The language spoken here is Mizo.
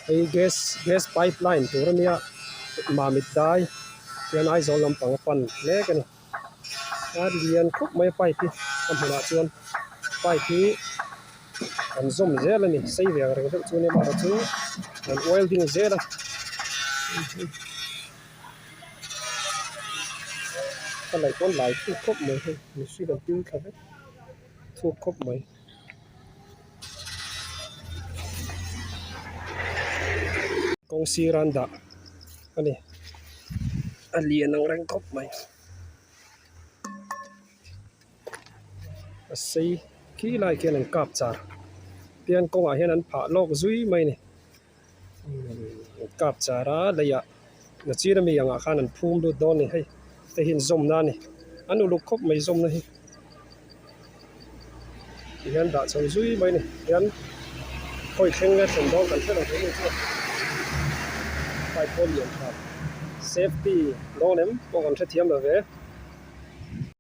Hei gas gas pipe line tur a nia mamit dai hian Aizawl lampang a pan mek a ni a lian khawp mai a pipe hi a hmunah chuan pipe hi an zawm zel a ni sei ve ang reng deuh chu a nia amaherawhchu an welding zel a. Ka laih pawn lai thuk khawp mai hei mihring an pil thla vek thuk khawp mai. Kawng sir an dah a ni a lian ang reng khawp mai a sei khi lai khian an kap char tian kawngah hian an phah lawk zui mai a ni kap char a leiah nachin ami angah khan an phum lut dawn a ni hei hei hi inzawmna a ni an uluk khawp mai zawmna hi tihian dah chho zui mai a ni tihian khawi thleng nge thlen dawn kan hre lo thei a ni chu pipe pawh lian tha safety dawn em pawh kan hrethiam lo ve.